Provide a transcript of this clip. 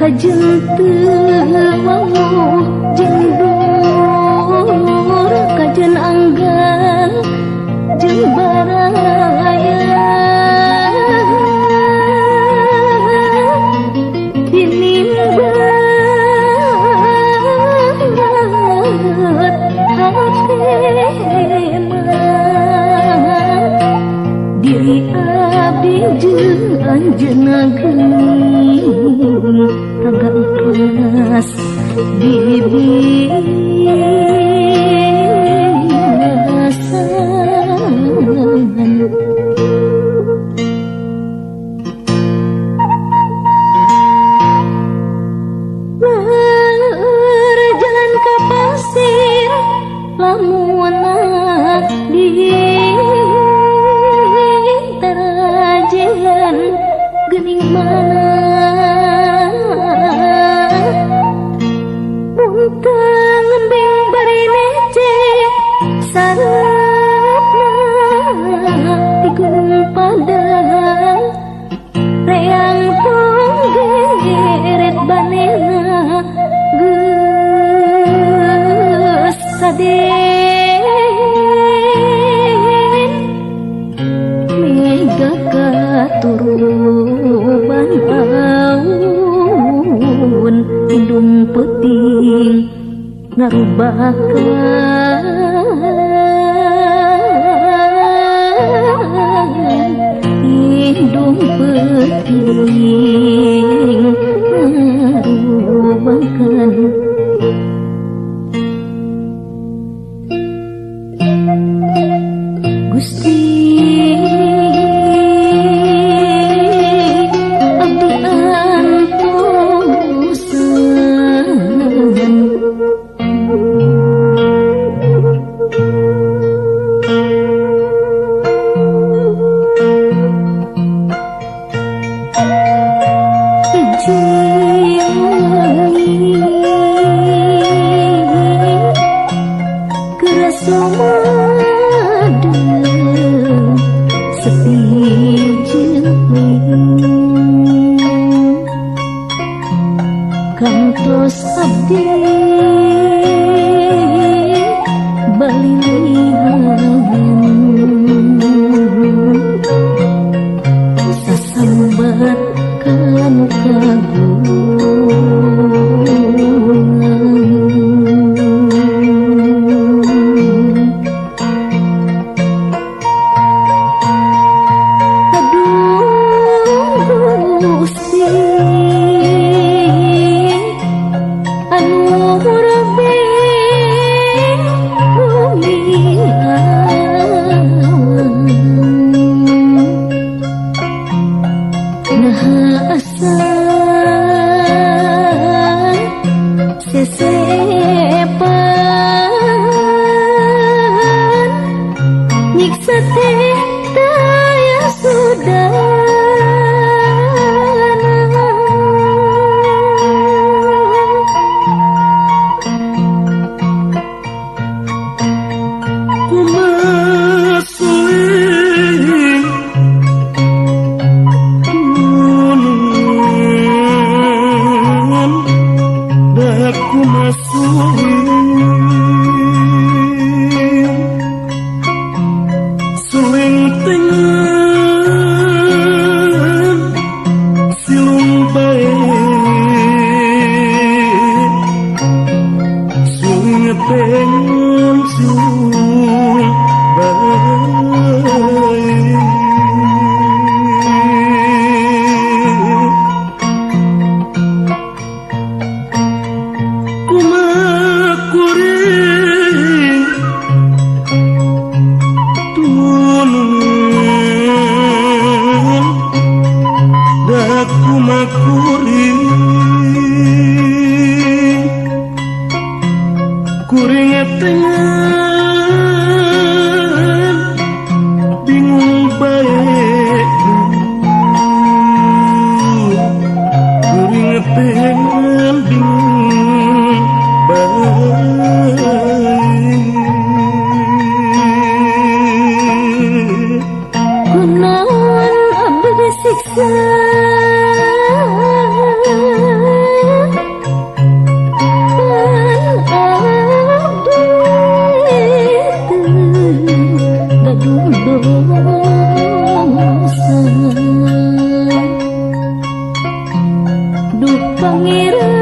Kajen teu wawuh jeung dur, kajen anggang jeung baraya. Tinimbeut hate mah diri abdi jeung anjeunna geuning raga ikhlas dibinasan. Berjalan ke pasir lamun di terajian gening mana muntah ngembeng bari nece sarapna di gunung padang reang tunggeret banena geus saden mega katuruban aun indung peuting ngarubakan indung peuting ngarubakan. Gusti abdi antosan kantos abdi balilihan sasambat kanu kagungan. Aduh Gusti anu rebeng bumi awan naha asa sesepan nyiksa teh daya sudah. Kumasuling tunungan dak kumasuling suling tengen silung bae suling tengen silung bae. Kumakuring tunungan dak kumakuring kuring tengen bingung bae kuring tengen bingung bae. Kunaon abdi disiksa Pangeran.